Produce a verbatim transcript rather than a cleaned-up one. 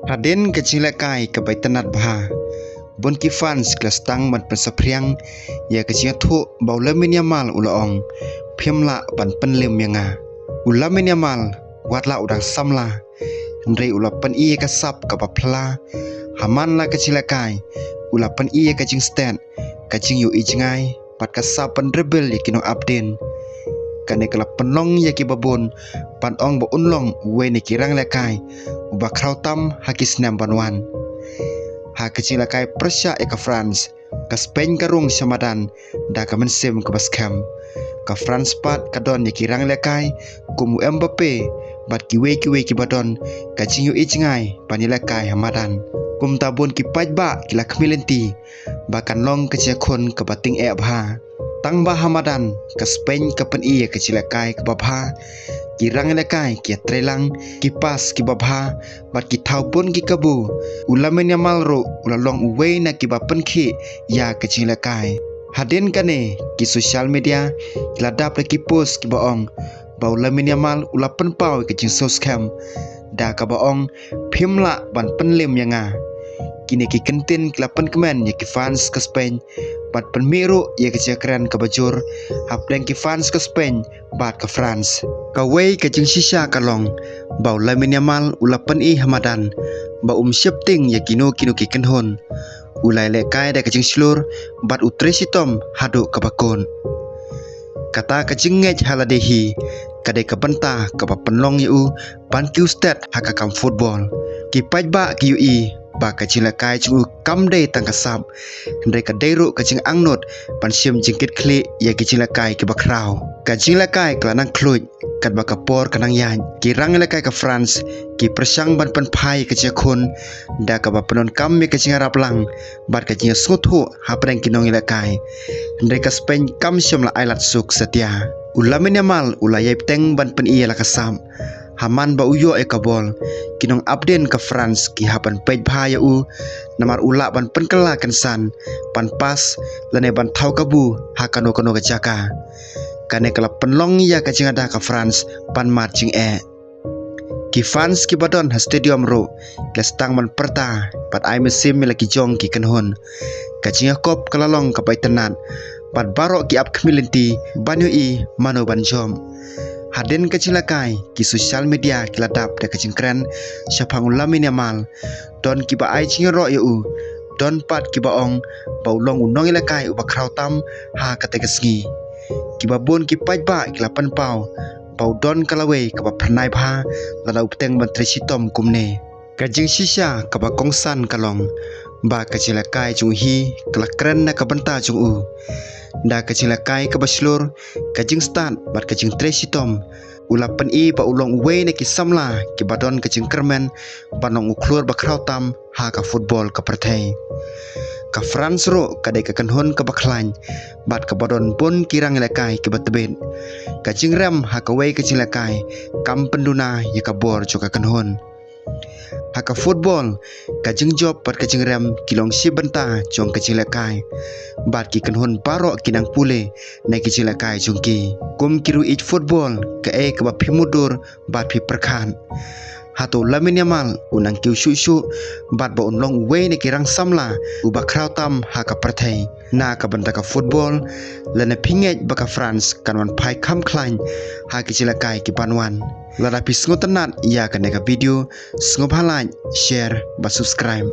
Hadien ka jinglehkai kaba itynnad bha, bun ki fans ki la sdang ban pynsaphriang ïa ka jingïathuh ba u Lamine Yamal u la ong, phim lah ban pynlem ïa nga. U Lamine Yamal, wat la u dang samla, hynrei u la pyni ïa ka sap kaba phylla. Ha man la ka jinglehkai, u la pyni ïa ka jingstet, ka jingïohi jngai, bad ka sap ban dribble ïa ki nongap dien. Kane ka la pynlong ïa kiba bun ban ong ba un long uwei na ki ranglehkai uba khraw tam ha ki snem ban wan. Ha ka jinglehkai pyrshah ïa ka France, ka Spain ka rung sha madan da ka mynsiem kaba skhem. Ka France pat ka don ïa ki ranglehkai kum u Mbappe bad kiwei kiwei kiba don ka jingïohi jngai ban ïalehkai ha madan. Kumta bun ki paidbah ki la khmih lynti ba kan long ka jingïakhun kaba tyngeh bha. Tang ba ha madan, ka Spain ka pyni ïa ka jinglehkai kaba bha, ki ranglehkai ki ïatreilang, ki pass kiba bha, bad ki thaw bun ki kabu. U Lamine Yamal ruh u la long uwei na kiba pynkhih ïa ka jinglehkai. Hadien kane, ki social media ki la dap da ki post kiba ong ba u Lamine Yamal u la pynpaw ïa ka jingsngewskhem da kaba ong, phim lah ban pynlem ïa nga. Kine ki kyntien ki la pynkmen ïa ki fans ka Spain bad pynmih ruh ïa ka jingkren kaba jur hapdeng ki fans ka Spain bad ka France. Kawei ka jingshisha ka long ba u Lamine Yamal u la pyni ha madan ba um sheptieng ïa kino kino ki kynhun. U la ïalehkai da ka jingshlur bad u trei shitom haduh kaba kut. Kata ka jingngeit ha lade hi ka dei ka bynta kaba pynlong ïa u ban kiew stet ha ka kam football. Ki paidbah ki ïohi ba ka jinglehkai jong u kam dei tang ka sap, hynrei ka dei ruh ka jingangnud ban shim jingkitkhlieh ïa ki jinglehkai kiba khraw. Ka jinglehkai ka la nang khluit katba ka por ka nang ïaid. Ki ranglehkai ka France ki pyrshang ban pynphai ka jingïakhun da kaba pyndonkam ïa ka jingïarap lang bad ka jingïasngewthuh hapdeng ki nongïalehkai. Hynrei ka Spain kam shym la ailad suk satia. U Lamine Yamal u la ïai bteng ban pyni ïa la ka sap. Ha man ba u ïoh ïa ka bol, ki nongap dien ka France ki hap ban peit bha ïa u, namar u lah ban pynkylla kynsan, ban pass lane ban thaw kabu ha kano kano ka jaka. Kane ka la pynlong ïa ka jingada ka France ban mad jingeh. Ki fans kiba don ha stadium ruh ki la sdang ban pyrta bad ai mynsiem ïa la ki jong ki kynhun. Ka jingïakop ka la long kaba itynnad bad baroh ki ap khmih lynti ban ïohi mano ban jop. Hadien ka jingïalehkai, ki social media ki la dap da ka jingkren shaphang u Lamine Yamal. Don kiba ai jingïaroh ïa u, don pat kiba ong ba u long u nongïalehkai uba khraw tam ha kata ka sngi. Kiba bun ki paidbah ki la pynpaw ba u don ka lawei kaba phyrnai bha lada u bteng ban trei shitom kumne. Ka jingshisha kaba kongsan ka long ba ka jingïalehkai jong u hi ka la kren na ka bynta jong u. Da ka jingïalehkai kaba shlur, ka jingstad bad ka jingtrei shitom, u la pyni ba u long uwei na ki samla kiba don ka jingkyrmen ban long u khlur ba khraw tam ha ka football ka pyrthei. Ka France ruh ka dei ka kynhun kaba khlaiñ bad kaba don bun ki rangïalehkai kiba tbit. Ka jingrem ha kawei ka jingïalehkai kam pynduna ïa ka bor jong ka kynhun. Ha ka football, ka jingjop bad ka jingrem ki long shi bynta jong ka jingïalehkai. Bad ki kynhun baroh ki nang pule na ki jingïalehkai jong ki. Kum ki ruh ïeit football, kaei kaba phi mutdur bad phi pyrkhat? Hato u Lamine Yamal u nang kiew shuh shuh bad ba un long uwei na ki rang samla uba khraw tam ha ka pyrthei? Na ka bynta ka football, lane phi ngeit ba ka France kan wan phai kham khlaiñ ha ki jingïalehkai ki ban wan? Lada phi sngewtynnat ïa kane ka video, sngewbha like, share bad subscribe.